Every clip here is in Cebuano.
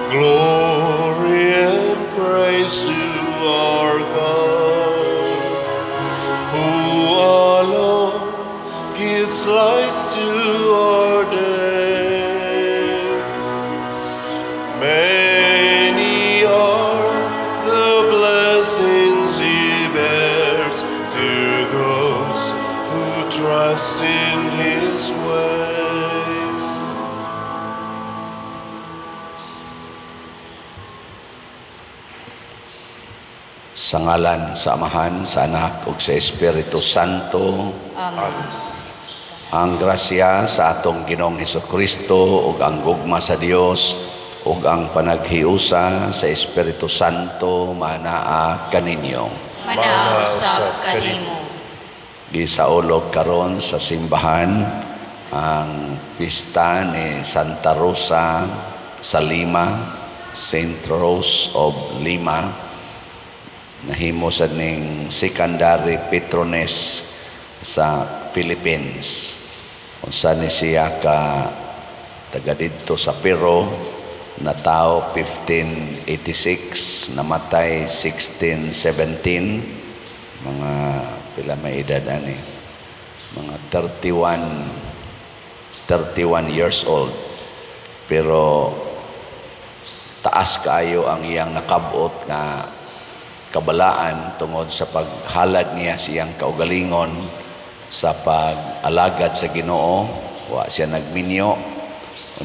Glory and praise to our God, who alone gives light to our days. Many are the blessings He bears to those who trust in His ways. Sa ngalan sa Amahan, sa Anak ug sa Espiritu Santo. Amen. Ang grasya sa atong Ginoong Hesukristo ug ang gugma sa Dios ug ang panaghiusa sa Espiritu Santo manaa kaninyo. Manaa usab kanimo. Gisaulog karon sa simbahan ang pista ni Santa Rosa sa Lima, Saint Rose of Lima. Nahimo sa ning secondary patroness sa Philippines. Unsa ni siya ka taga didto sa Peru, natao 1586, namatay 1617, mga pila may edad ani, mga 31 years old. Pero taas kaayo ang iyang nakabot nga kabalaan tungod sa paghalad niya siyang kaugalingon sa pag-alagad sa Ginoo. Wa siya nagminyo,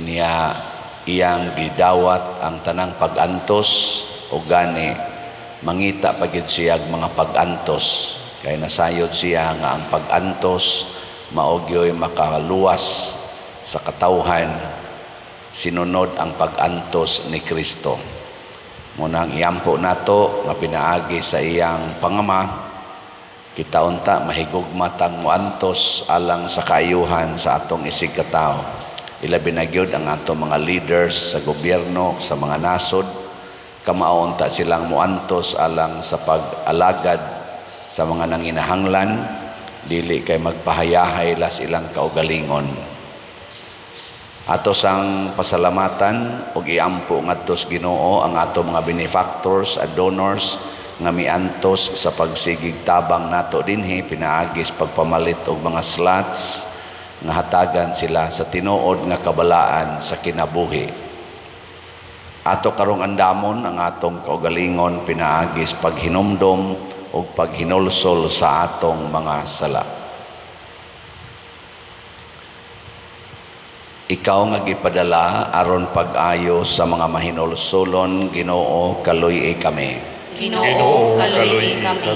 unya iyang gidawat ang tanang pag-antos, o gani mangita pa gyud siya og mga pag-antos kay nasayod siya nga ang pag-antos mao gyoy makaluwas sa katawhan, sinunod ang pag-antos ni Kristo. Munang iampo nato nga pinaagi sa iyang pangama, kita unta mahigugma tang moantos alang sa kaayuhan sa atong isig katawo. Ilabi na gyud ang atong mga leaders sa gobyerno, sa mga nasod, kamao unta silang moantos alang sa pag-alagad sa mga nanginahanglan, dili kay magpahayahay las ilang kaugalingon. Ato sang pasalamatan ug iampo ngadto sa Ginoo ang ato mga benefactors at donors nga miantos sa pagsigig tabang nato dinhi pinaagis pagpamalit og mga slots nga hatagan sila sa tinuod nga kabalaan sa kinabuhi. Ato karong andamon ang atong kaugalingon pinaagis paghinumdom ug paghinulsol sa atong mga sala. Ikaw nga gipadala aron pag-ayo sa mga mahinulsolon, Ginoo, kaluy-i kami. Ginoo, kaluy-i kami.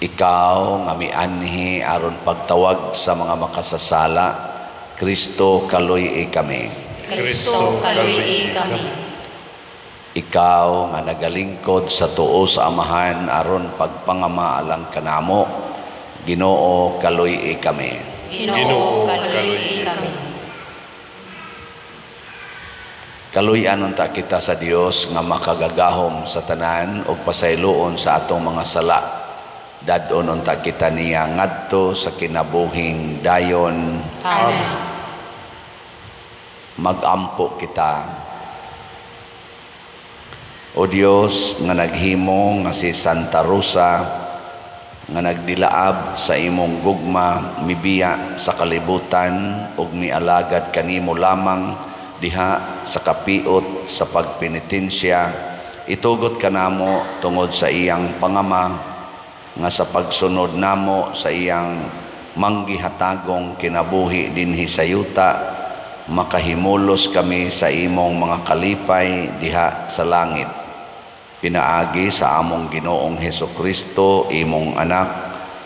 Ikaw nga mianhi aron pagtawag sa mga makasasala, Kristo, kaluy-i kami. Kristo, kaluy-i kami. Ikaw nga nagalingkod sa tuo sa Amahan aron pagpangama alang kanamo, Ginoo, kaluy-i kami. Ginoo, kaluy-i kami. Kaluy-an unta kita sa Dios nga makagagahom sa tanan ug pasayloon sa atong mga sala. Dad-on unta kita niya ngadto sa kinabuhing dayon. Amen. Magampo kita. O Dios nga naghimo nga si Santa Rosa nga nagdilaab sa imong gugma mibiya sa kalibutan ug mialagad kanimo lamang diha sa kapiot sa pagpenitensya, itugot kanamo tungod sa iyang pangama nga sa pagsunod namo sa iyang manggihatagong kinabuhi dinhi sa yuta, makahimulos kami sa imong mga kalipay diha sa langit. Pinaagi sa among Ginoong Hesukristo, imong anak,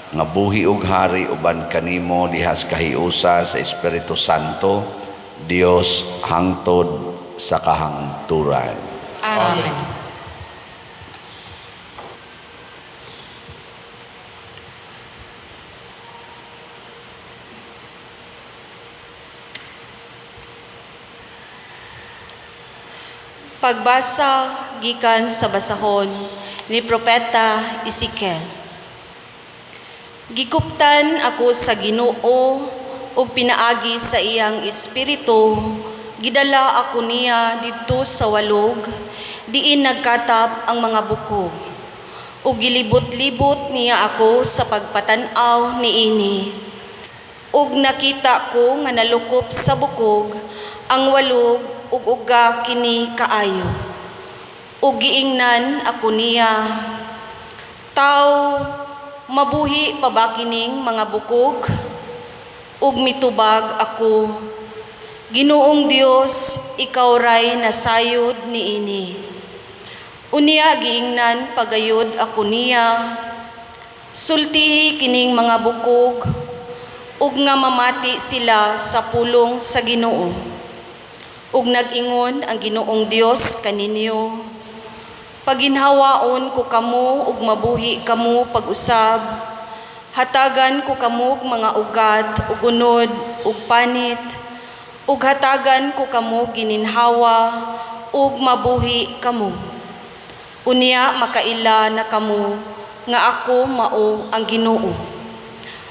nga buhi ug hari uban kanimo diha sa kahiusa sa Espiritu Santo, Dios hangtod sa kahangturan. Amen. Pagbasa gikan sa basahon ni Propeta Ezekiel. Gikuptan ako sa Ginoo ug pinaagi sa iyang espiritu Gidala ako niya didto sa walog, diin nagkatap ang mga bukog. Ug gilibot-libot niya ako sa pagpatan-aw niini. Ug nakita ko nga nalukop sa bukog ang walog ug uga kini kaayo. Ug giingnan ako niya, "Tawo, mabuhi pa ba kining mga bukog?" Ug mitubag ako, "Ginoong Dios, ikaw ray nasayod niini." Unya giingnan pagayod ako niya, "Sultihi kining mga bukog ug nga mamati sila sa pulong sa Ginoo. Ug nag-ingon ang Ginoong Dios kaninyo, paginhawaon ko kamo ug mabuhi kamo pag-usab. Hatagan ko kamo og mga ugat ug unod ug panit, ug hatagan ko kamo gininhawa ug mabuhi kamo. Unya makaila na kamo nga ako mao ang Ginoo.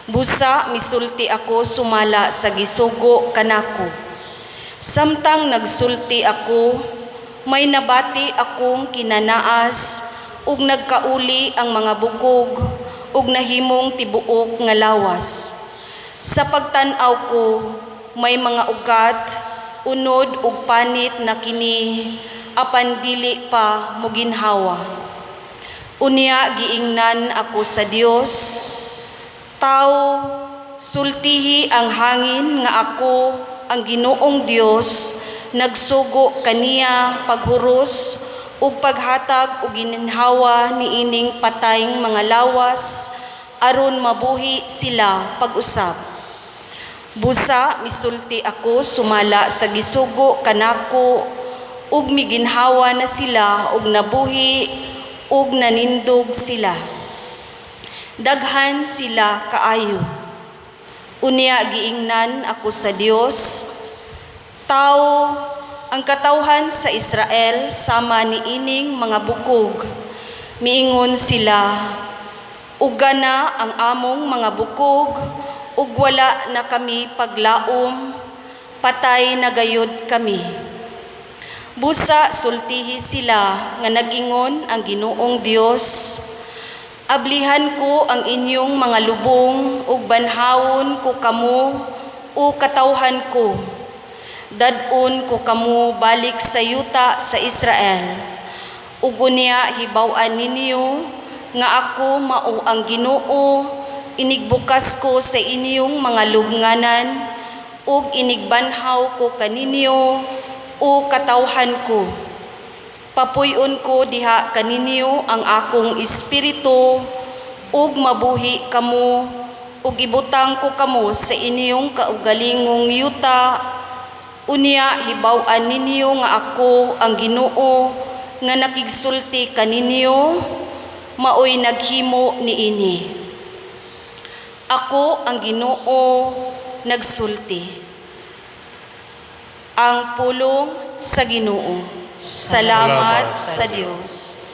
Busa misulti ako sumala sa gisugo kanako. Samtang nagsulti ako, may nabati akong kinanaas ug nagkauli ang mga bukog ug nahimong tibuok nga lawas. Sa pagtan-aw ko, may mga ugat, unod ug panit na kini, apan dili pa moginhawa. Unya giingnan ako sa Dios, "Tawo, sultihi ang hangin nga ako ang Ginoong Dios nagsugo kaniya paghuros ug paghatag og gininhawa niining patayng mga lawas aron mabuhi sila pag-usab. Busa misulti ako sumala sa gisugo kanako ug miginhawa na sila ug nabuhi ug nanindog sila. Daghan sila kaayo. Unya giingnan ako sa Dios, Tawo, ang katawhan sa Israel sama niining mga bukog. Miingon sila, uga na ang among mga bukog, ug wala na kami paglaom, patay na gayod kami. Busa sultihi sila nga nag-ingon ang Ginoong Dios, ablihan ko ang inyong mga lubong ug banhawon ko kamo o katawhan ko. Dad-on ko kamo balik sa yuta sa Israel. Ug unya hibaw-an ninyo nga ako mao ang Ginoo, inigbukas ko sa inyong mga lubnganan ug inigbanhaw ko kaninyo o katawhan ko. Papuy-on ko diha kaninyo ang akong espiritu ug mabuhi kamo ug ibutang ko kamo sa inyong kaugalingong yuta. Unya hibaw-an ninyo nga ako ang Ginoo nga nakigsulti kaninyo, maoy naghimo niini. Ako ang Ginoo nagsulti." Ang pulong sa Ginoo. Salamat sa Dios.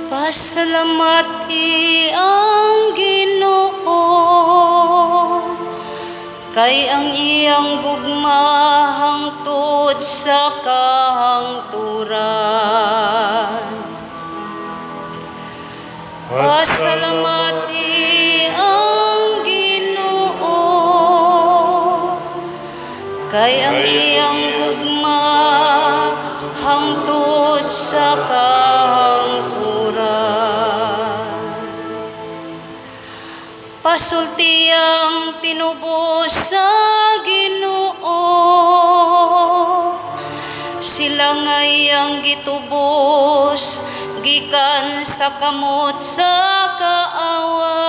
Pasalamati ang Ginoo kay ang iyang gugma hangtod sa kahangturan. Pasalamati ang Ginoo kay ang iyang gugma hangtod sa kahangturan. Pasulti ang tinubos sa Ginoo, sila nga iyang gitubos gikan sa kamot sa kaaway,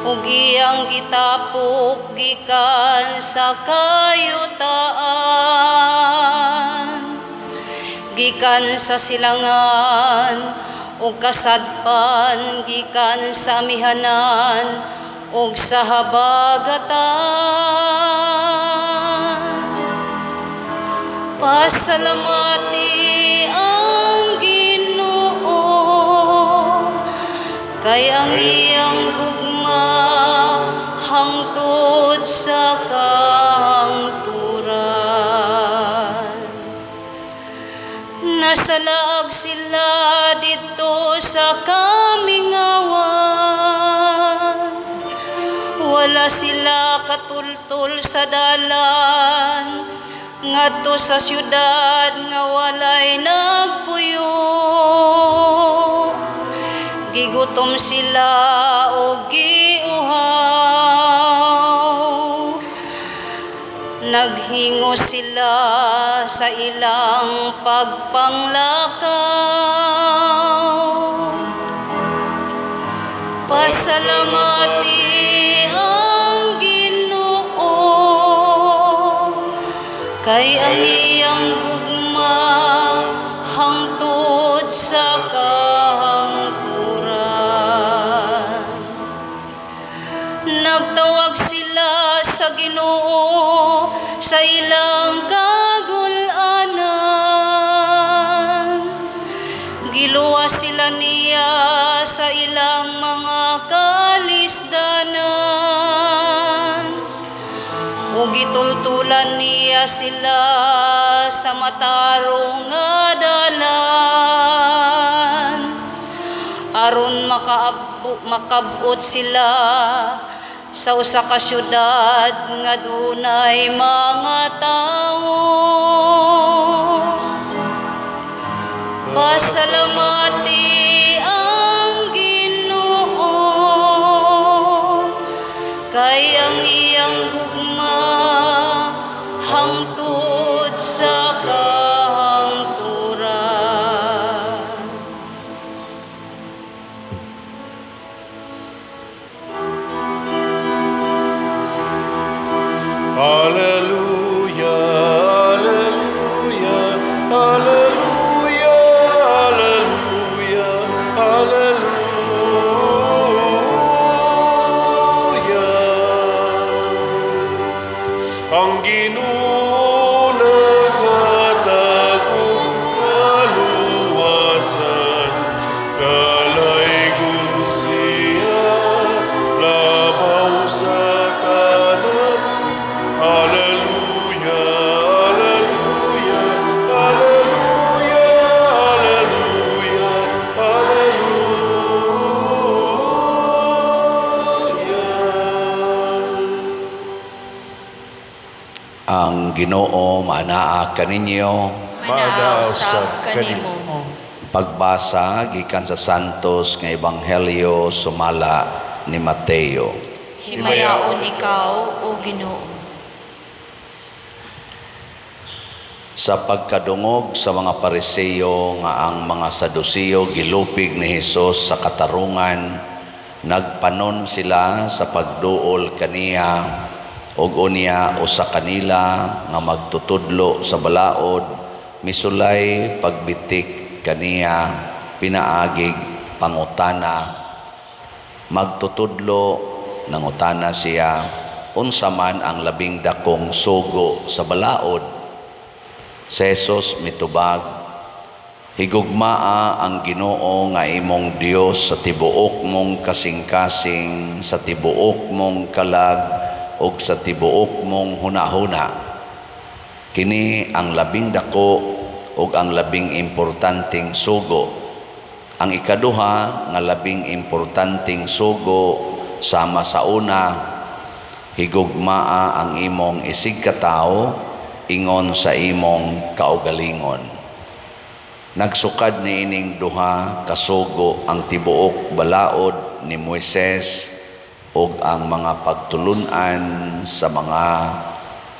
ug iyang gitapok gikan sa kayutaan, gikan sa silangan ug kasadpan, gikan sa amihanan ug sa habagatan. Pasalamati ang Ginoo, kay ang iyang gugma hangtod sa kahangturan. Nasalaag sila didto sa kamingawan. Wala sila katultol sa dalan ngadto sa syudad nga walay nagpuyo. Gigutom sila og giuhaw. Naghingo sila sa ilang pagpanglakaw. Pasalamati ang Ginoo, kay ang iyang gugma hangtod sa kahangturan. Nagtawag sila sa Ginoo sa ilang kagul-anan. Giluwas sila niya sa ilang mga kalisdanan. Ug gitultulan niya sila sa matarong nga dalan, aron makab-ot sila sa usa ka syudad nga dunay mga tawo. Pasalamati ang Ginoo, kay ang iyang gugma hangtod sa kahangturan. Alleluia, alleluia, alleluia, alleluia, alleluia. Ang Ginoo naghatag og kaluwasan, dalaygon siya labaw sa tanan. Alleluia, alleluia, alleluia, alleluia, alleluia. Ang Ginoo maanaa kaninyo. Manaa usab kanimo. Pagbasa gikan sa Santos nga Ebanghelyo sumala ni Mateo. Himayaon ikaw, O Ginoo. Sa pagkadungog sa mga Pariseo nga ang mga Saduceo gilupig ni Hesus sa katarungan, nagpanon sila sa pagduol kaniya, ug unya usa kanila nga magtutudlo sa balaod misulay pagbitik kaniya pinaagig pangutana. Magtutudlo, nangutana siya, unsa man ang labing dakong sugo sa balaod? Si Jesus mitubag, higugmaa ang Ginoo nga imong Dios sa tibuok mong kasing-kasing, sa tibuok mong kalag, ug sa tibuok mong hunahuna. Kini ang labing dako ug ang labing importanteng sugo. Ang ikaduha nga labing importanteng sugo sama sa una, higugmaa ang imong isigkatawo ingon sa imong kaugalingon. Nagsukad niining duha kasugo ang tibuok balaod ni Moises ug ang mga pagtulun-an sa mga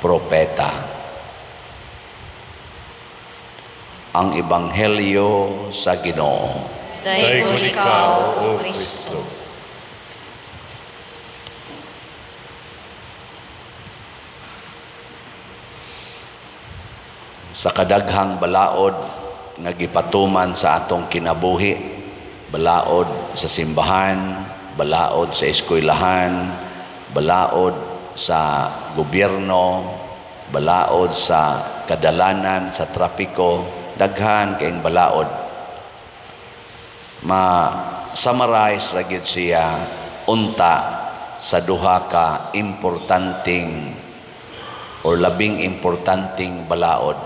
propeta. Ang Ebanghelyo sa Ginoo. Daygon ikaw, O Kristo. Sa kadaghang balaod nga gipatuman sa atong kinabuhi, balaod sa simbahan, balaod sa eskwelahan, Balaod sa gobyerno, balaod sa kadalanan, sa trapiko, daghan kayong balaod. Ma-summarize ra gyud siya unta sa duha ka importanteng or labing importanteng balaod.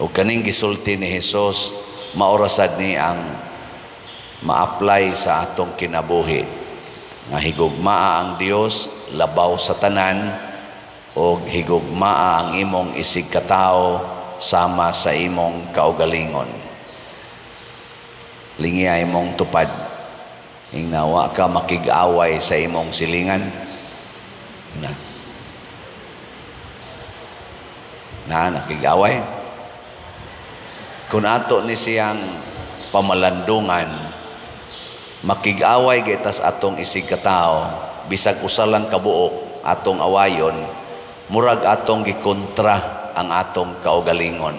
O kaning gisulti ni Hesus, mao ra sad ni ang ma-apply sa atong kinabuhi nga higugmaa ang Dios labaw sa tanan o higugmaa ang imong isig katawo sama sa imong kaugalingon. Lingiya imong tupad. Ingna wa ka makig-away sa imong silingan. Na. Na nakig-away. Kung ato ni siyang pamalandungan, makig-away gitas atong isig katawo, bisag usa lang kabuok atong awayon, murag atong gikontra ang atong kaugalingon.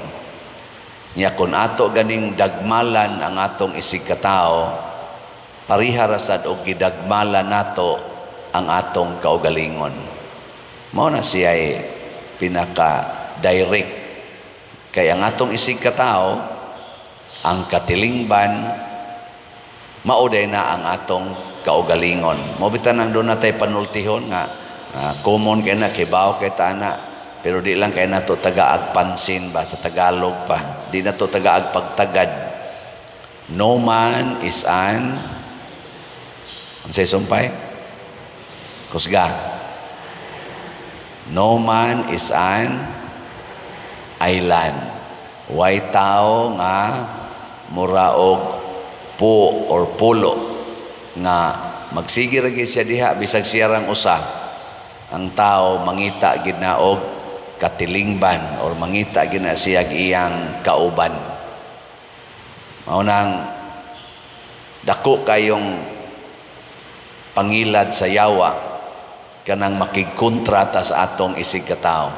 Nya kung ato ganing dagmalan ang atong isig katawo, pareha ra sad og gidagmalan nato ang atong kaugalingon. Mao na siya pinaka direct kay ang atong isig katawo, ang katilingban, mao day na ang atong kaugalingon. Mao bitan ang doon natay panultihon nga common kay na kibaw kay tana, pero di lang kay nato tagaag pansin ba sa Tagalog pa, di nato tagaag pagtagad. No man is an, unsay sumpay? Kusga. No man is an island. Way tao nga mura og po or pulo nga magsige ra gyud siya diha bisag siya rang usa. Ang tao mangita gid na og katilingban or mangita gid na siya iyang kauban. Mao nang dako kayong pangilad sa yawa kanang makigkontrata sa atong isig katawo.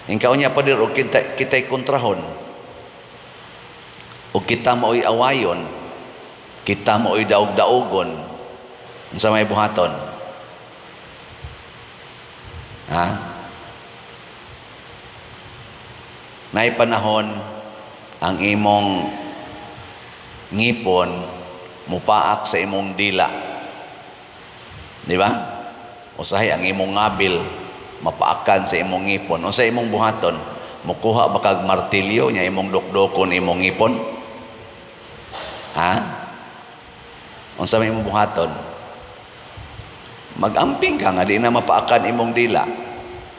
Ingkaon niya pader og kita kitay kontrahon. O kita maoy awayon, kita maoy daog-daogon. Unsa may buhaton? Ha? Nay panahon ang imong ngipon mupaak sa imong dila. Di ba? Usahay ang imong ngabil mapaakan sa imong ngipon. Unsa imong buhaton? Mukuha ba kag martilyo nya imong dukdukon imong ngipon? Ha? Unsa may imong buhaton? Magamping ka nga di na mapaakan imong dila.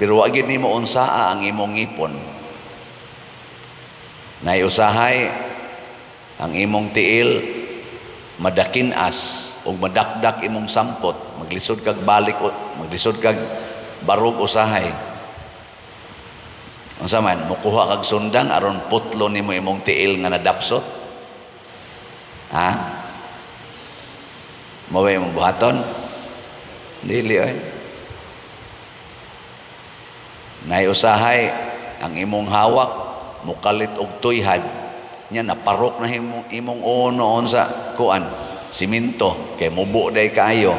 Pero wa gid nimo unsaa ang imong ngipon. Nay usahay ang imong tiil madakin-as ug madakdak imong sampot, maglisod kag balik, maglisod kag barog usahay. Unsa man, mukuha kag sundang aron putlo nimo imong tiil nga nadapsot? Ha? Mao ba imong buhaton? Dili oy. Nay usahay ang imong hawak mukalit og tuyhad nya naparok na imong uno sa kuan simento kay mubo day kaayo.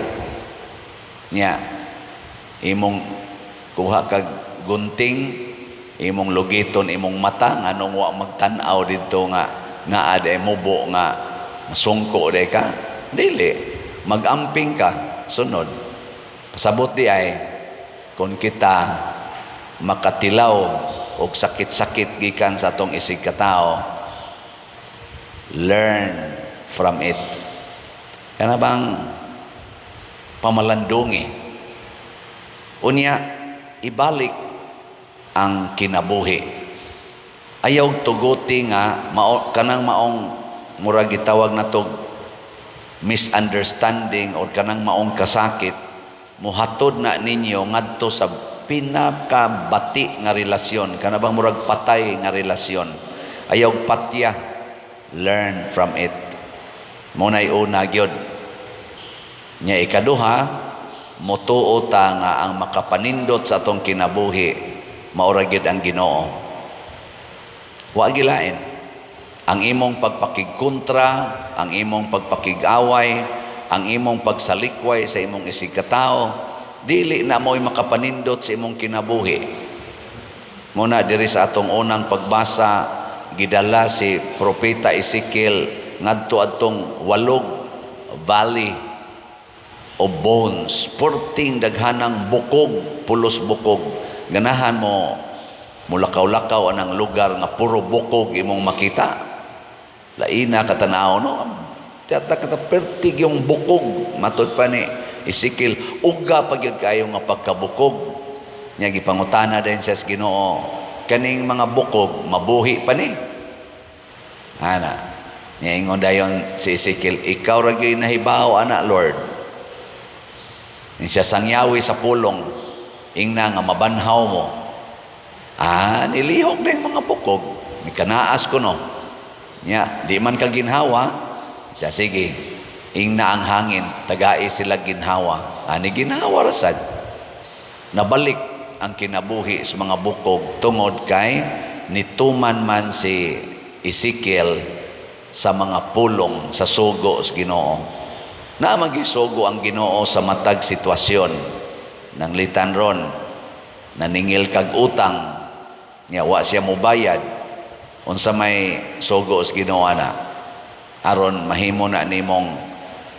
Nya imong kuha kag gunting, imong lugiton imong mata nganong wa magtan-aw didto nga naa day mubo nga masungko day ka. Dili, magamping ka sunod. Pasabot di ay kung kita makatilaw og sakit-sakit gikan sa atong isig katawo, learn from it. Kana bang pamalandungi? Unya, ibalik ang kinabuhi. Ayaw tuguti nga mao, kanang maong murag gitawag natog misunderstanding or kanang maong kasakit muhatod na ninyo ngadto sa pinakabati nga relasyon, kana bang murag patay nga relasyon. Ayaw patya, learn from it. Mo nay una gyud. Nya ikaduha, motuo ta nga ang makapanindot sa atong kinabuhi mao ra gyud ang Ginoo. Wa gilain. Ang imong pagpakigkontra, ang imong pagpakig-away, ang imong pagsalikway sa imong isig katawo, Dili na mo'y makapanindot sa imong kinabuhi. Muna diri sa atong unang pagbasa, gidala si Propeta Ezekiel ngadto adtong walog valley of bones, perting daghanang bukog, pulos bukog. Ganahan mo mulakaw-lakaw anang lugar nga puro bukog imong makita? Laina katanaw, no? Tiyata kata pertig yung bukog. Matod pa ni Ezekiel, uga pa gyud kayo nga pagkabukog. Nya gipangutana din siya sa Ginoo, "Kaning mga bukog, mabuhi pa ni?" Ana nya ingon dayon si Ezekiel, "Ikaw ra gyud nahibaw ana, Lord." Ni siya sangyawi sa pulong, ingna nga mabanhaw mo. Ah, nilihok na yung mga bukog. Ni kanaas ko, no. Nya, di man ka ginhawa. Siya, "Sige, ingna ang hangin, tagai sila ginhawa." Ani ginhawa rasad. Nabalik ang kinabuhi sa mga bukog tungod kay nituman man si Ezekiel sa mga pulong sa sugo sa Ginoo. Na magisugo ang Ginoo sa matag sitwasyon. Nang litan ron, naningil kag utang, nya wa siya mobayad. Unsa may sugo sa Ginoo ana? Aron mahimo na nimong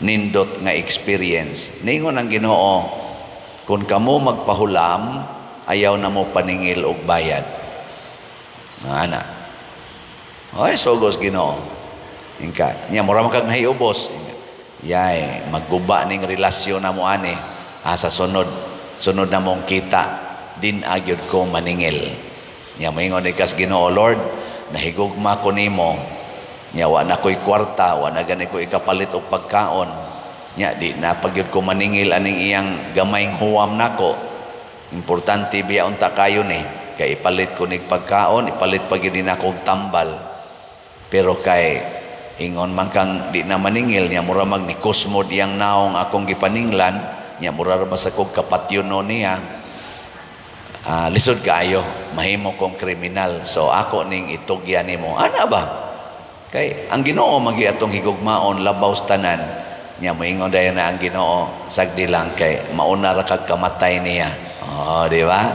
nindot nga experience. Ningon ang Ginoo, "Kung kamo magpahulam, ayaw na mo paningil og bayad." Ana. Oy, sugo sa Ginoo. Ingka, nya mura man kag nahiubos. Yay, magguba ning relasyon na mo ani. Ah, sa sunod, sunod na mong kita, din agyod ko maningil. Nya moingon ni kas Ginoo, "Lord, nahigugma ko nimo. Nya wa na ko'y kwarta, wa na gani ko ikapalit og pagkaon. Nya di na pagyud ko maningil aning iyang gamayng huwam nako. Importante biya unta kayo ni kay ipalit ko nig pagkaon, ipalit pa gyud nako og tambal. Pero kay ingon man kang di na maningil, nya mura mag ni kusmod iyang naong akong gipaninglan, nya mura ra ba sa kog kapatyono niya. Ah, lisod kaayo, mahimo kong kriminal. So ako ning itugyan nimo." Ana ba? Kay ang Ginoo magi atong higugmaon labaw sa tanan. Nya moingon dayon na ang Ginoo, "Sagdi lang kay mauna ra kag kamatay niya." Oh, di ba?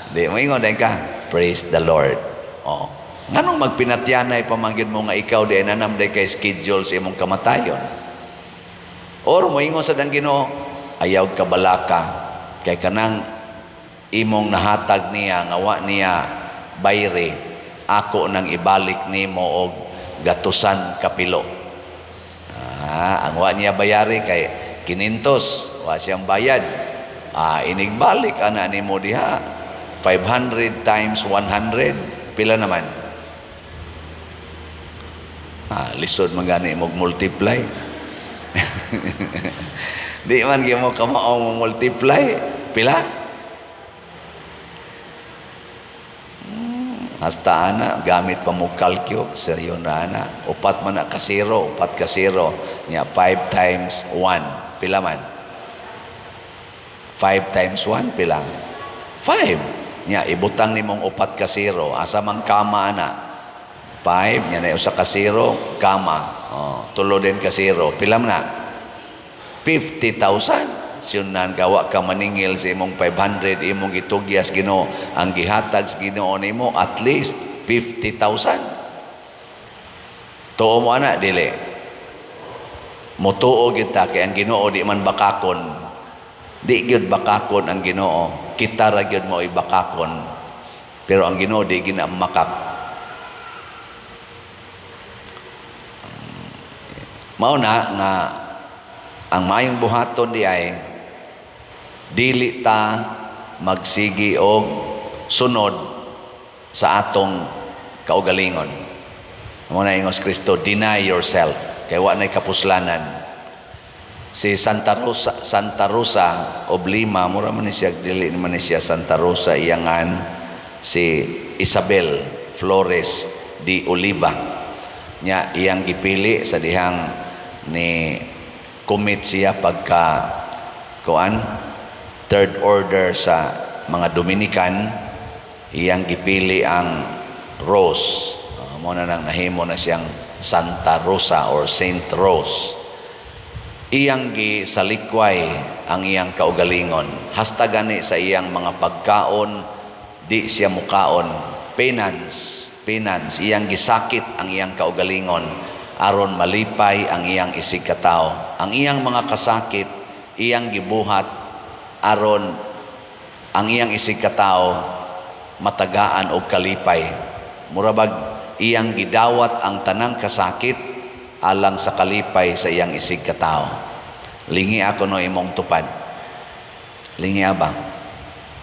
Di moingon dayon ka, "Praise the Lord." Oh. Nganong magpinatyanay pa man gyud mo nga ikaw di nanam day kay schedule sa imong kamatayon? Or moingon sa dang Ginoo, "Ayaw kabalaka kay kanang imong nahatag niya nga wa niya bayri, ako nang ibalik nimo og gatusan kapilo." Ah, ang wa niya bayari kay kinintos, wa siyang bayad. Ah, inigbalik ana nimo diha 500 times 100, pila naman? Ah, lisod man gani mo multiply. Di man gyud mo kamao mo multiply. Pila? Hasta ana gamit pa mo kalkyo, seryo na ana. Upat man na ka zero, upat ka zero. Nya 5 times 1, pila man? 5 times 1 pila? 5. Nya ibutang nimong upat ka zero, asa man kama ana? 5, nya na usa ka zero, kama. Oh, tulo din ka zero. Pila man na? 50,000. Siyunan gawa ka maningil sa imong 500 imong gitugyas Ginoo, ang gihatag sa Ginoo nimo at least 50,000. Tuo mo ana, dili? Motuo gyud ta kay ang Ginoo di man bakakon. Di gyud bakakon ang Ginoo. Kita ra gyud mo bakakon. Pero ang Ginoo di ginamakak. Mao na nga ang maayong buhaton di ay dili ta magsigi og sunod sa atong kaugalingon. Mao na ingos Kristo, "Deny yourself," kay wa nay kapuslanan. Si Santa Rosa of Lima, mura man ni siya, dili man ni siya Santa Rosa iyangan, si Isabel Flores de Oliva. Nya iyang gipili sa dihang ni commit siya pagka kuan third order sa mga Dominican, iyang gipili ang rose. Mo na nang nahimo na siyang Santa Rosa or Saint Rose. Iyang gisalikway ang iyang kaugalingon. Hasta gani sa iyang mga pagkaon, di siya mukaon. Penance, penance, iyang gisakit ang iyang kaugalingon aron malipay ang iyang isig katao. Ang iyang mga kasakit, iyang gibuhat aron ang iyang isig katao matagaan og kalipay. Mura bag iyang gidawat ang tanang kasakit alang sa kalipay sa iyang isig katao. Lingi ako no imong tupad. Lingi ba?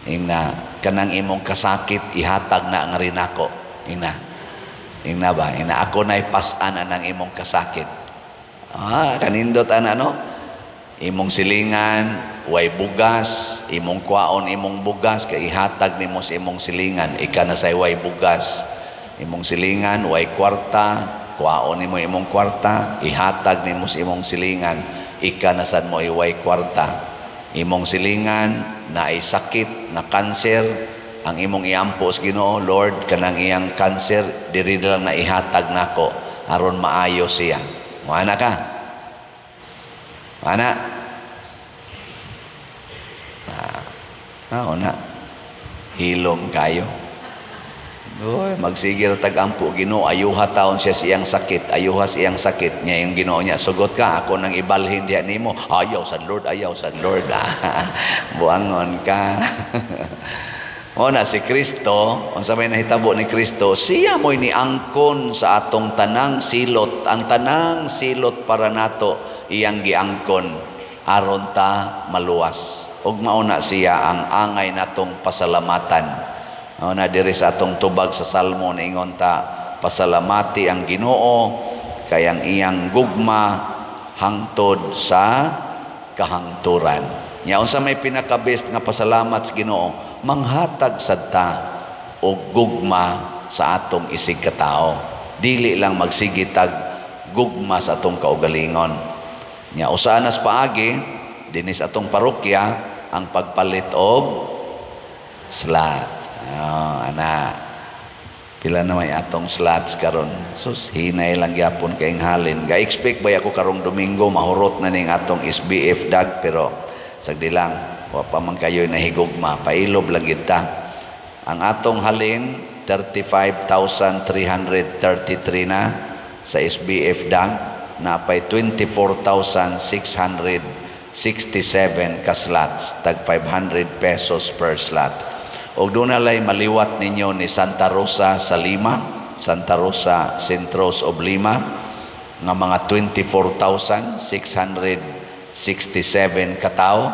Ingna kanang imong kasakit, ihatag na nga rin ako. Ingna. Ingna ba? Ingna ako na ipas-an anang imong kasakit. Ah, kanindot ana, no? Imong silingan way bugas, imong kwaon imong bugas kay ihatag nimo sa imong silingan, ika na say way bugas. Imong silingan way kwarta, kwaon nimo imong kwarta, ihatag nimo sa imong silingan, ika na sad mo way kwarta. Imong silingan na ay sakit na kanser, ang imong iampo sa Ginoo, "Lord, kanang iyang kanser diri na lang na ihatag nako aron maayo siya." Moana ka. Ana. Ah, ah, na. Hilom kayo. Uy, magsigir tag-ampo, "Ginoo, ayuha taon siya siyang sakit, ayuha siyang sakit." Nya yung Ginoo niya, "Sugot ka, ako nang ibalhin diha nimo." "Ayaw sa Lord, ayaw sa Lord." Buangon ka. O na si Kristo, unsa may nahitabo ni Kristo, siya mo'y niangkon sa atong tanang silot, ang tanang silot para nato iyang giangkon aron ta maluwas. Ug mao na siya ang angay natong pasalamatan. Mao na diri sa atong tubag sa Salmo, niingon ta, "Pasalamati ang Ginoo kay ang iyang gugma hangtod sa kahangturan." Nya unsa may pinaka-best nga pasalamat sa Ginoo? Manghatag sad ta og gugma sa atong isig katao. Dili lang magsige tag gugma sa atong kaugalingon. Nya usa nas paagi dinhi sa atong parokya ang pagpalit og slot. Oh, ana. Pila na may atong slots karon? Sus, hinay lang gyapon kayong halin. Ga-expect ba ako karong Domingo mahurot na ning atong SBF dag, pero sagdi lang, wa pa man kayo'y nahigugma, pailob lang gid ta. Ang atong halin, 35,333 na sa SBF dag, napay 24,667 ka slots, tag 500 pesos per slot. Og doon na lay maliwat ninyo ni Santa Rosa sa Lima, Santa Rosa Centros of Lima, nga mga 24,667 katao,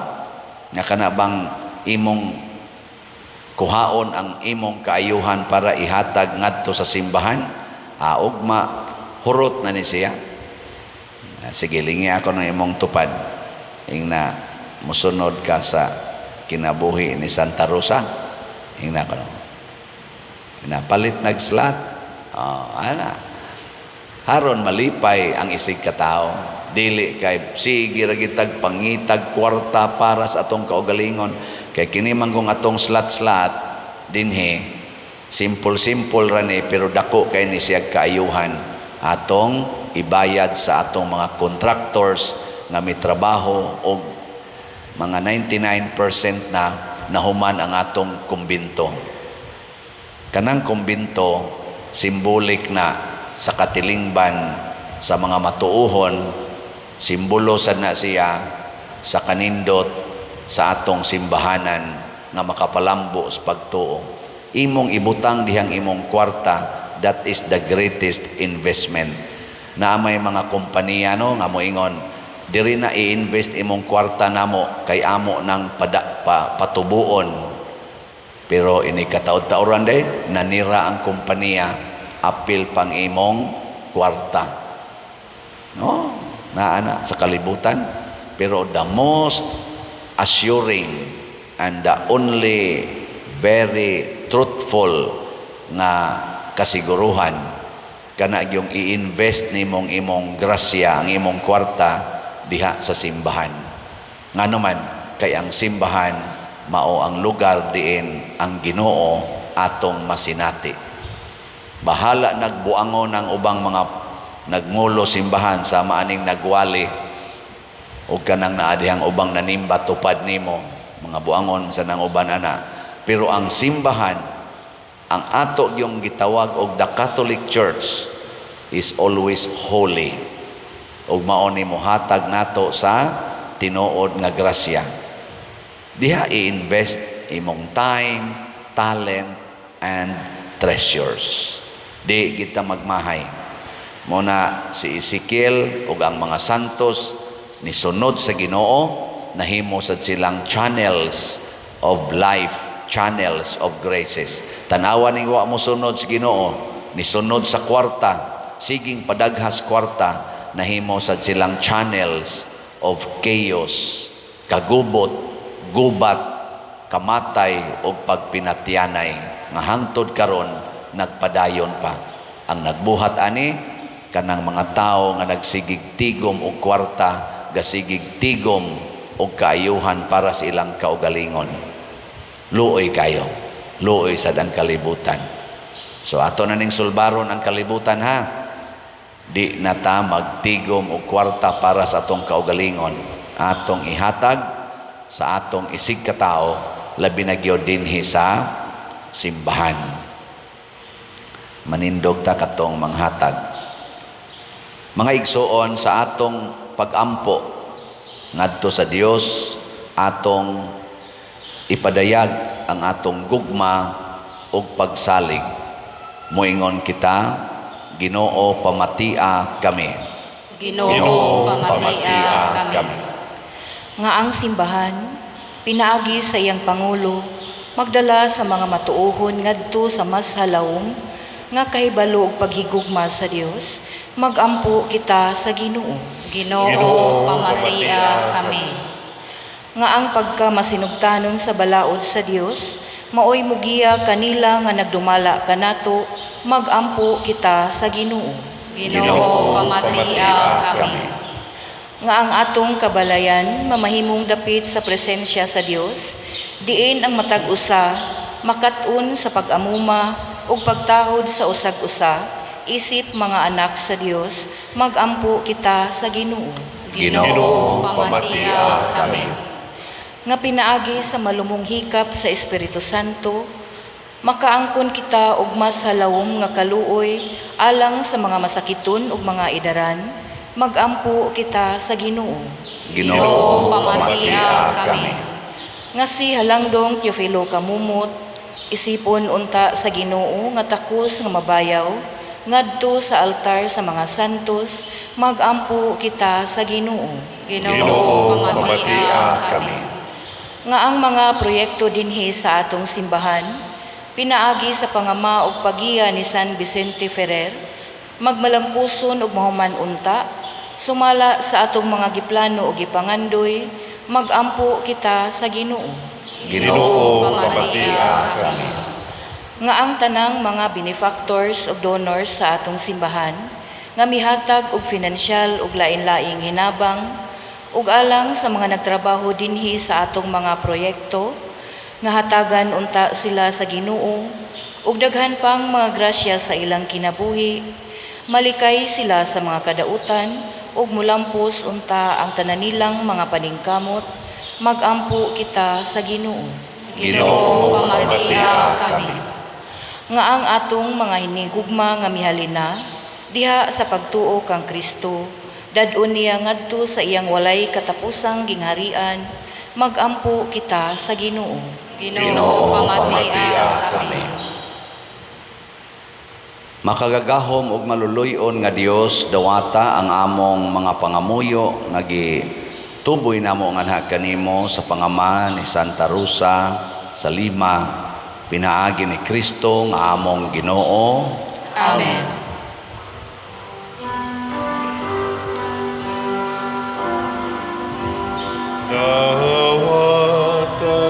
nga kana bang imong kuhaon ang imong kaayuhan para ihatag ngadto sa simbahan, ugma hurot na ni siya. Ah, sige, lingi ako ng imong tupad. Ingna, musunod ka sa kinabuhi ni Santa Rosa. Ingna ko no. Napalit nag-slot. Oh, ana. Haron malipay ang isig katao. Dili kay sige ra gitag pangitag kwarta para sa atong kaugalingon. Kay kini man kung atong slot-slot dinhi, simple-simple ra ni, pero dako kay ni siya kaayuhan atong ibayad sa atong mga contractors nga mitrabaho, og mga 99% na nahuman ang atong kumbinto. Kanang kumbinto, symbolic na sa katilingban sa mga matuuhon, simbolo sad na siya sa kanindot sa atong simbahanan nga makapalambo sa pagtuo. Imong ibutang dihang imong kwarta, that is the greatest investment. Na may mga kompanya, no, nga moingon, "Diri na i-invest imong kwarta namo kay amo nang patubuon." Pero ini kataod-taoran de nanira ang kompanya, apil pang imong kwarta, no? Naa na sa kalibutan. Pero the most assuring and the only very truthful nga kasiguruhan kana yung i-invest nimong imong grasya, ang imong kwarta diha sa simbahan. Ngano man? Kay ang simbahan mao ang lugar diin ang Ginoo atong masinati. Bahala nagbuangon ang ubang mga nagmulo simbahan sa maaning nagwali. O kanang naa dihang ubang nanimba, tupad nimo, mga buangon sa nang uban ana. Pero ang simbahan, ang ato yung gitawag og the Catholic Church, is always holy. Ug mao ni mohatag nato sa tinuod nga grasya. Diha i-invest imong time, talent, and treasures. Di kita magmahay. Muna si Ezekiel ug ang mga santos nisunod sa Ginoo, nahimo sad silang channels of life, channels of graces. Tanawa ning wa mo sunod sa Ginoo, nisunod sa kwarta, siging padaghas kwarta, nahimo sad silang channels of chaos, kagubot, gubat, kamatay ug pagpinatyanay nga hangtod karon nagpadayon pa. Ang nagbuhat ani, kanang mga tao nga nagsigig tigom og kwarta, gasigig tigom og kaayuhan para sa ilang kaugalingon. Luoy kayo. Luoy sad ang kalibutan. So ato na ning sulbaron ang kalibutan, ha. Di na ta magtigom og kwarta para sa atong kaugalingon. Atong ihatag sa atong isig katao, labi na gyud dinhi sa simbahan. Manindog ta katong manghatag. Mga igsuon, sa atong pagampo ngadto sa Dios, atong ipadayag ang atong gugma ug pagsalig. Moingon kita, "Ginoo, pamatia kami." Ginoo, pamatia kami. Nga ang simbahan, pinaagi sa iyang pangulo, magdala sa mga matuohon ngadto sa mas halawom nga kahibalo ug paghigugma sa Dios, magampo kita sa Ginoo. Ginoo, pamatia kami. Nga ang pagka masinugtanon sa balaod sa Dios maoy mugiya kanila nga nagdumala kanato, magampo kita sa Ginoo. Ginoo, pamatia kami. Nga ang atong kabalayan mamahimong dapit sa presensya sa Dios, diin ang matag usa makat-on sa pag-amuma ug pagtahod sa usag usa isip mga anak sa Dios, magampo kita sa Ginoo. Ginoo, pamatia kami. Nga pinaagi sa malumong hikap sa Espiritu Santo, makaangkon kita og mas halawom nga kaluoy alang sa mga masakiton ug mga idaran, magampo kita sa Ginoo. Ginoo, pamatia kami. Nga si Halangdong Teofilo Camomot, isipon unta sa Ginoo nga takos nga mabayaw ngadto sa altar sa mga santos, magampo kita sa Ginoo. Ginoo, pamatia kami. Nga ang mga proyekto dinhi sa atong simbahan, pinaagi sa pangama ug pagiya ni San Vicente Ferrer, magmalampuson ug mahuman unta sumala sa atong mga giplano ug gipangandoy, magampo kita sa Ginoo. Ginoo, pamatia kami. Nga ang tanang mga benefactors ug donors sa atong simbahan nga mihatag og finansyal ug lain-laing hinabang ug alang sa mga nagtrabaho dinhi sa atong mga proyekto, nga hatagan unta sila sa Ginoo ug daghan pang mga grasya sa ilang kinabuhi, malikay sila sa mga kadautan ug mulampos unta ang tanan nilang mga paningkamot, magampo kita sa Ginoo. Ginoo, pamatia kami. Nga ang atong mga hinigugma nga mihalina diha sa pagtuo kang Kristo, dad-on niya ngadto sa iyang walay katapusang gingharian, magampo kita sa Ginoo. Ginoo, pamatia kami. Makagagahom ug maluluy-on nga Dios, dawata ang among mga pangamuyo nga gituboy namo nganha kanimo sa pangama ni Santa Rosa sa Lima, pinaagi ni Kristo nga among Ginoo. Amen. Dawata,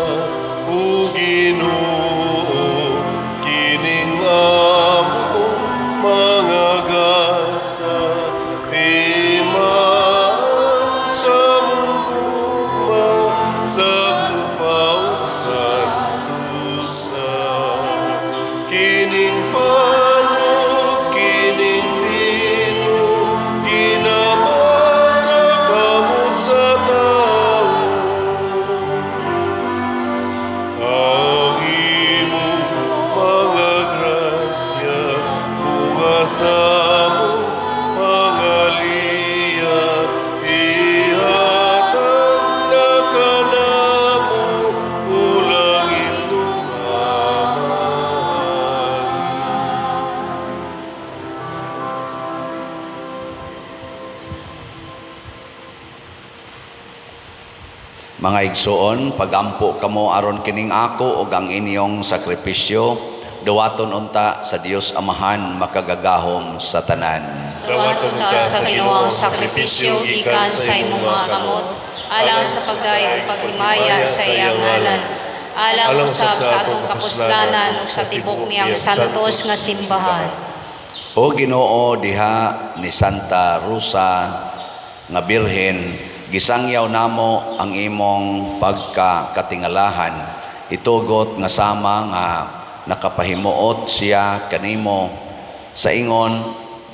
o Ginoo, kining among mga gasa, timaan sa among gugma, sa ug santusa. Kining panukid Mga igsoon, pagampo kamo aron kining ako ug ang inyong sakripisyo duwaton unta sa Dios Amahan makagagahom sa tanan. Dawaton ta sa Ginoo ang sakripisyo gikan sa imong mga kamot, alang sa pagdayeg ug paghimaya sa iyang ngalan, alang usab sa atong kapuslanan ug sa tibok niyang santos nga simbahan. O Ginoo, diha ni Santa Rosa nga Birhen, gisangyaw namo ang imong pagkakatingalahan. Itugot nga sama nga nakapahimuot siya kanimo sa ingon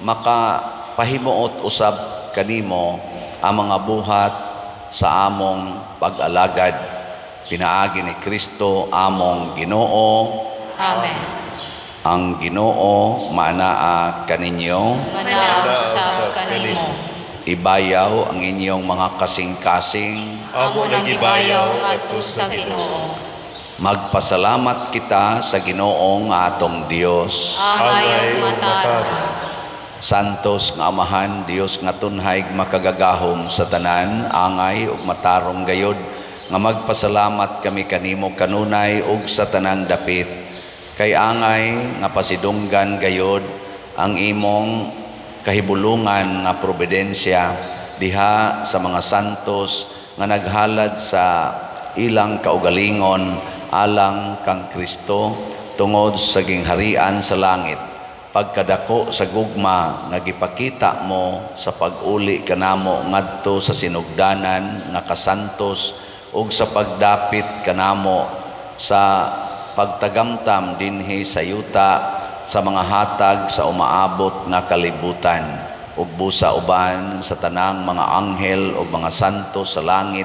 makapahimuot usab kanimo ang mga buhat sa among pag-alagad pinaagi ni Kristo among Ginoo. Amen. Ang Ginoo maanaa kaninyo. Manaa usab kanimo. Ibayaw ang inyong mga kasing-kasing. Amo nang gibayaw ngadto sa Ginoo. Magpasalamat kita sa Ginoong atong Dios. Angay ug matarong. Santos nga Amahan, Dios nga tunhay makagagahom sa tanan, angay ug matarong gayod nga magpasalamat kami kanimo kanunay ug sa tanang dapit. Kay angay nga pasidunggan gayod ang imong kahibulungan nga providensya diha sa mga santos nga naghalad sa ilang kaugalingon alang kang Kristo tungod sa gingharian sa langit. Pagkadako sa gugma nga gipakita mo sa pag-uli kanamo ngadto sa sinugdanan nga kasantos ug sa pagdapit kanamo sa pagtagamtam dinhi sa yuta sa mga hatag sa umaabot nga kalibutan ug busa uban sa tanang mga anghel ug mga santo sa langit,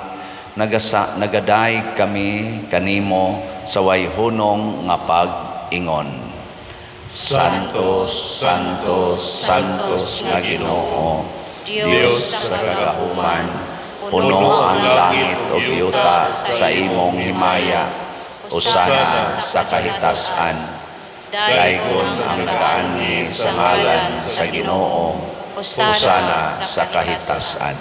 nagadayeg kami kanimo sa way hunong nga pag-ingon. Santos, Santos, Santos nga Ginoo, Dios sa kagahuman, puno ang langit ug yuta sa imong himaya. Hosana sa kahitasan. Daygon ang nagaanhi sa ngalan sa Ginoo. Hosana sa kahitasan.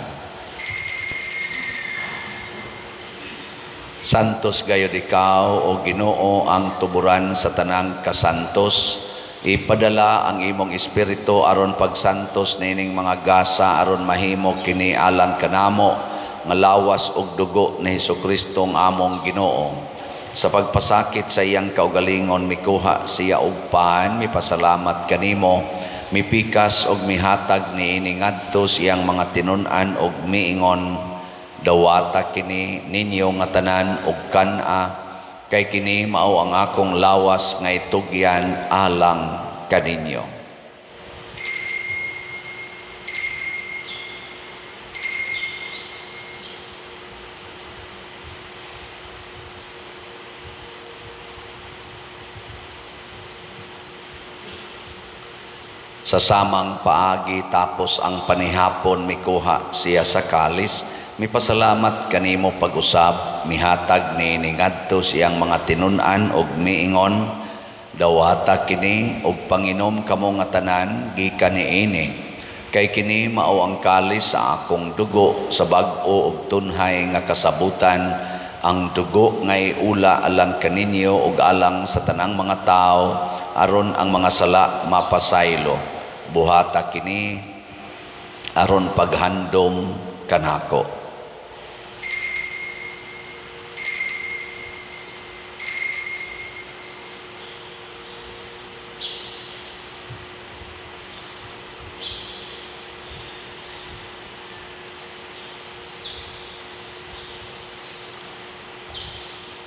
Santos gayod ikaw, o Ginoo, ang tuburan sa tanang kasantos. Ipadala ang imong espiritu aron pagsantos niining mga gasa aron mahimo kini alang kanamo nga lawas ug dugo ni Hesukristo ang among Ginoo. Sa pagpasakit sa iyang kaugalingon mikuha siya og pan, mipasalamat kanimo, mipikas og mihatag niini ngadto sa iyang mga tinun-an og miingon, dawata kini ninyo nga tanan og kan-a, kay kini mao ang akong lawas nga itugyan alang kaninyo. Sa samang paagi tapos ang panihapon mikuha siya sa kalis, mipasalamat kanimo pag-usab, mihatag niini ngadto siyang mga tinun-an og miingon, dawata kini og panginom kamo nga tanan gikan niini, kay kini mao ang kalis sa akong dugo sa bag-o og tunhay nga kasabutan, ang dugo nga iula alang kaninyo ug alang sa tanang mga tawo aron ang mga sala mapasaylo. Buhata kini aron paghandom kanako.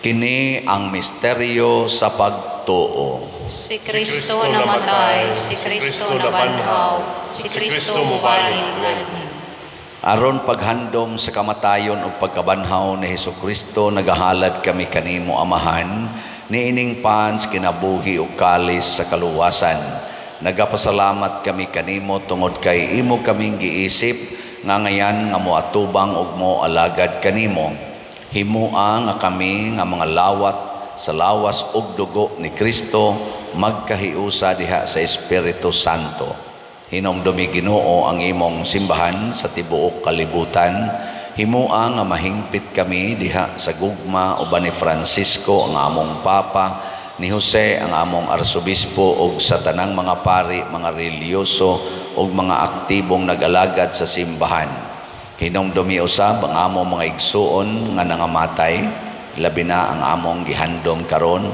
Kini ang misteryo sa pagtuo. Si Kristo namatay, si Kristo nabanhaw, si Kristo mubalik nganhi. Aron paghandom sa kamatayon ug pagkabanhaw ni Hesukristo, nagahalad kami kanimo Amahan, niining pans kinabuhi ug kalis sa kaluwasan. Nagapasalamat kami kanimo tungod kay imo kaming giisip nga ngayan nga moatubang ug moalagad kanimo. Himua nga kami nga mga lawat sa lawas ug dugo ni Kristo magkahiusa diha sa Espiritu Santo. Hinumdumi Ginoo ang imong simbahan sa tibuok kalibutan. Himua nga mahingpit kami diha sa gugma uban ni Francisco ang among Papa, ni Jose ang among Arsobispo ug sa tanang mga pari, mga relihiyoso ug mga aktibong nag-alagad sa simbahan. Hinumdumi usab ang among mga igsuon nga nangamatay, labi na ang among gihandom karon.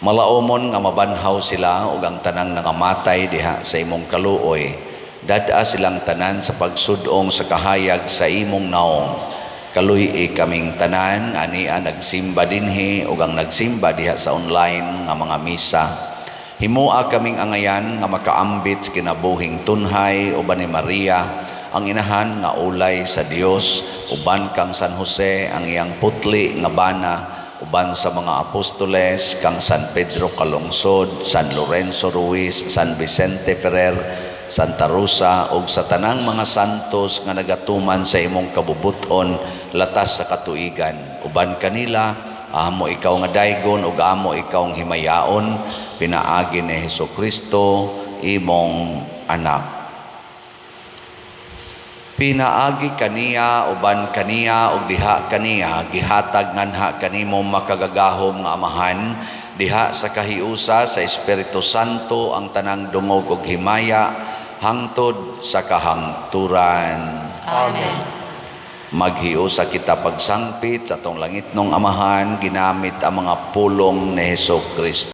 Malaumon nga mabanhaw sila ug ang tanang nangamatay diha sa imong kaluoy. Dad-a silang tanan sa pagsudong sa kahayag sa imong naong. Kaluy-i kaming tanan ania nagsimba dinhi ug ang nagsimba diha sa online nga mga misa. Himua kaming angayan nga makaambit sa kinabuhing tunhay uban ni Maria ang inahan nga ulay sa Dios, uban kang San Jose ang iyang putli nga bana, uban sa mga apostoles kang San Pedro Calungsod, San Lorenzo Ruiz, San Vicente Ferrer, Santa Rosa ug sa tanang mga santos nga nagatuman sa imong kabubuton latas sa katuigan. Uban kanila amo ikaw nga daygon ug amo ikaw ang himayaon pinaagi ni Hesukristo imong anak. Pinaagi kaniya, uban kaniya ug diha kaniya gihatag nganha kanimo makagagahom nga Amahan diha sa kahiusa sa Espiritu Santo ang tanang dungog ug himaya hangtod sa kahangturan. Amen. Maghiusa kita pagsangpit sa atong langitnong Amahan ginamit ang mga pulong ni Hesukristo.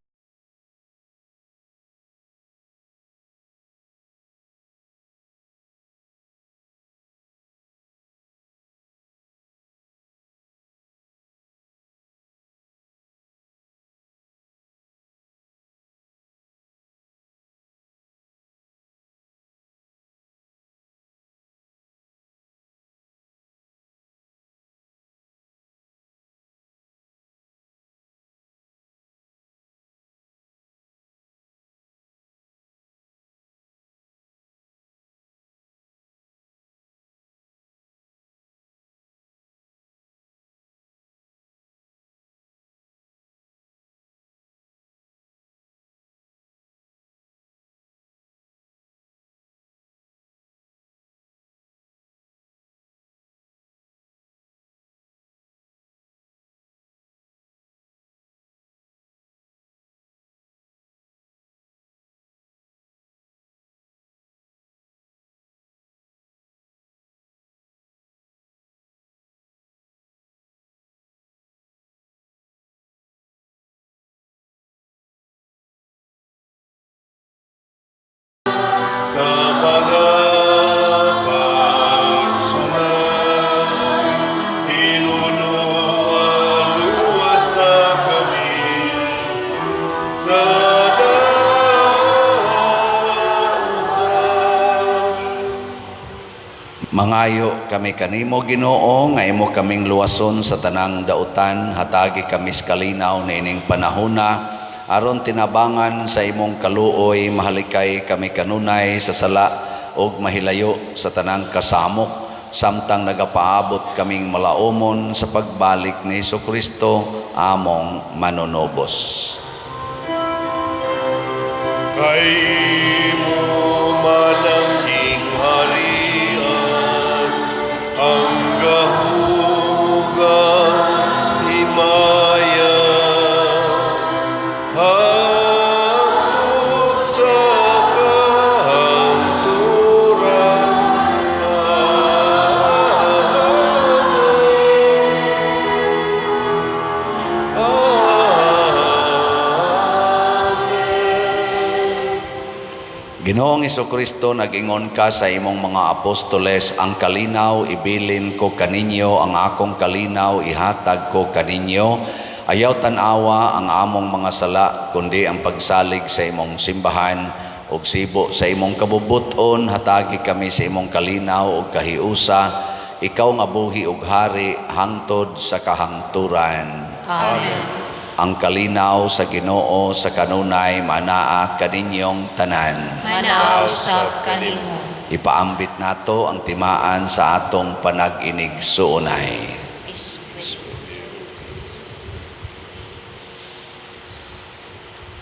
Sa mga pagsunay, hinunuan luwas sa kami sa dautan. Mangayo kami kanimo Ginoo nga imo kaming luwason sa tanang dautan, hatagi kami sa kalinaw niining panahona aron tinabangan sa imong kaluoy mahalikay kami kanunay sa sala ug mahilayo sa tanang kasamok samtang nagapaabot kaming malaumon sa pagbalik ni Hesukristo among manunubos. Kay imo man ang gingharian, ang gahom ug ang himaya, hangtod sa kahangturan. Amen. Amen. Ginoong Hesukristo, nag-ingon ka sa imong mga apostoles, ang kalinaw ibilin ko kaninyo, ang akong kalinaw ihatag ko kaninyo. Ayaw tan-awa ang among mga sala, kundi ang pagsalig sa imong simbahan ug sibo sa imong kabubuton, hatagi kami sa imong kalinaw ug kahiusa. Ikaw nga buhi ug hari hangtod sa kahangturan. Amen. Ang kalinaw sa Ginoo sa kanunay manaa kaninyong tanan. Manaa usab kanimo. Ipaambit nato ang timaan sa atong panag-inigsuonay. Peace be.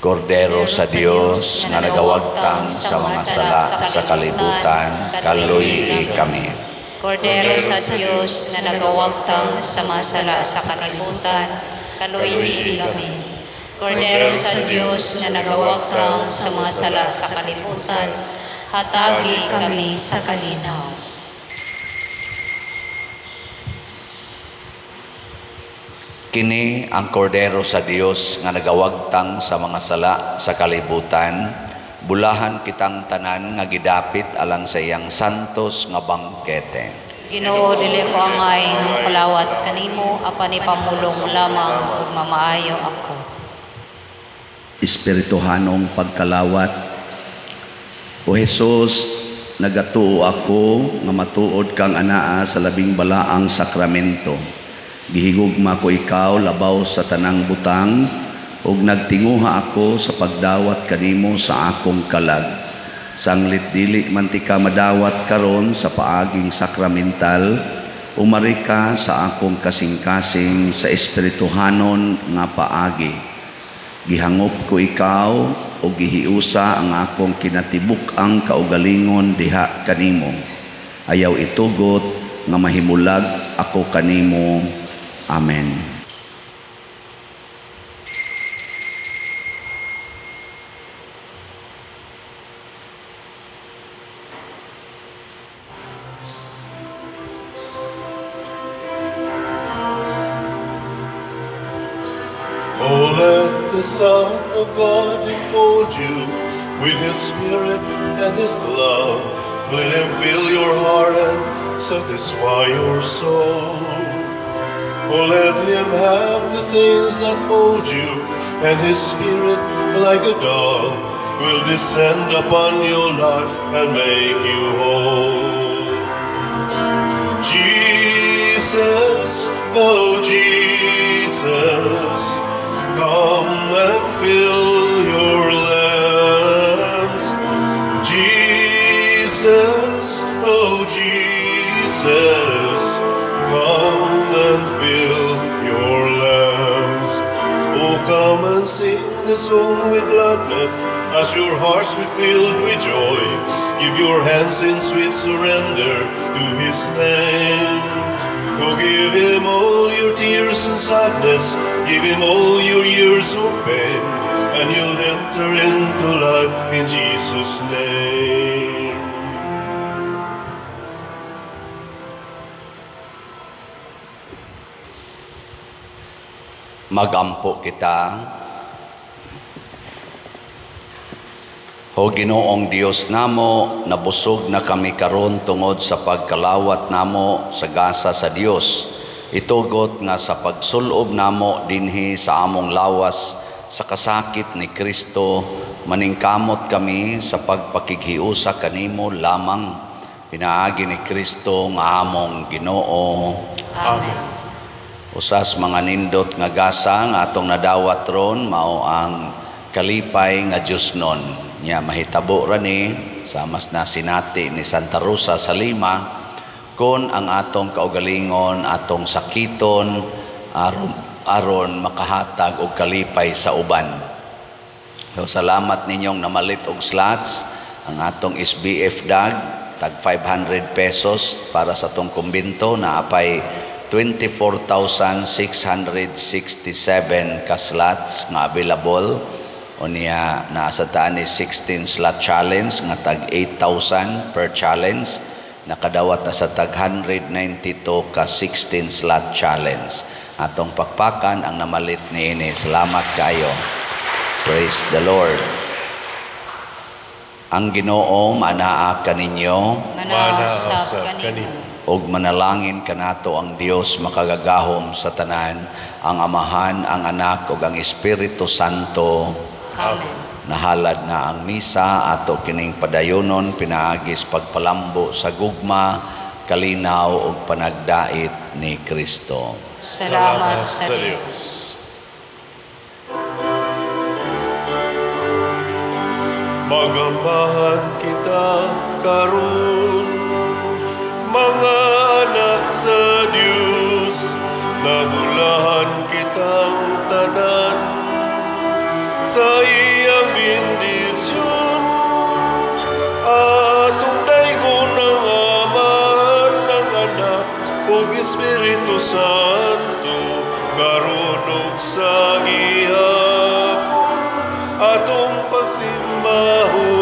Kordero sa Dios nga nagawagtang sa mga sala sa kalibutan, kaluy-i kami. Kordero sa Dios nga nagawagtang sa mga sala sa kalibutan, kaluy-i kami. Kordero sa Dios nga nagawagtang sa mga sala sa kalibutan, hatagi kami sa kalinaw. Kini ang kordero sa Dios nga nagawagtang sa mga sala sa kalibutan. Bulahan kitang tanan nga gidapit alang sa iyang santos nga bangkete. Ginoo, dili ko angay nga mokalawat kanimo apan ipamulong lamang ug mamaayo ako. Espirituhanong pagkalawat. O Hesus, nagatuo ako nga matuod kang anaa sa labing balaang sakramento. Gihigugma ko ikaw labaw sa tanang butang ug nagtinguha ako sa pagdawat kanimo sa akong kalag. Sanglit dili man ti ka madawat karon sa paaging sakramental, umari ka sa akong kasing-kasing sa espirituhanon nga paagi. Gihangop ko ikaw o gihiusa ang akong kinatibuk-ang kaugalingon diha kanimo. Ayaw itugot nga mahimulag ako kanimo. Amen. Oh, let the Son of God enfold you with His Spirit and His love. Let Him fill your heart and satisfy your soul. Oh, let Him have the things that hold you, and His Spirit, like a dove, will descend upon your life and make you whole. Jesus, oh Jesus, come and fill your lamps. Jesus, oh Jesus, come and fill your lamps. Oh, come and sing the song with gladness as your hearts be filled with joy. Give your hands in sweet surrender to His name. Oh, give Him all your tears and sadness, give Him all your years of pain, and you'll enter into life in Jesus' name. Magampo kita. O Ginoong Dios namo, nabusog na kami karon tungod sa pagkalawat namo sa gasa sa Dios. Itugot nga sa pagsulob namo dinhi sa among lawas sa kasakit ni Kristo, maningkamot kami sa pagpakighiusa kanimo lamang pinaagi ni Kristo nga among Ginoo. Amen. Usas mga nindot nga gasa nga atong nadawat ron mao ang kalipay nga Dios nun. Nya mahitabo ra ni sa mas na sinati ni Santa Rosa sa Lima kon ang atong kaugalingon atong sakiton aron aron makahatag og kalipay sa uban. So salamat ninyong namalit og slots ang atong SBF dag tag 500 pesos para sa atong kumbinto na apay 24,667 ka slots nga available. Unya naa sa taan ni 16 slot challenge nga tag 8,000 per challenge, nakadawat na sa tag 192 ka 16 slot challenge. Atong pakpakan ang namalit niini. Salamat kayo. Praise the Lord. Ang Ginoo manaa kaninyo. Manaa sab kanimo. Ug manalangin kanato ang Dios makagagahom sa tanan, ang Amahan, ang Anak ug ang Espiritu Santo. Amen. Nahalad na ang misa ato kining padayonon pinaagis pagpalambo sa gugma, kalinaw ug panagdait ni Kristo. Salamat sa Dios. Magambahan kita karon, mga anak sa Dios, nabulahan kitang tanan sa iyang bendisyon. Atong daygon ang Amahan, ang Espiritu Santo, karon ug sa gihapon, atong pagsimbahon.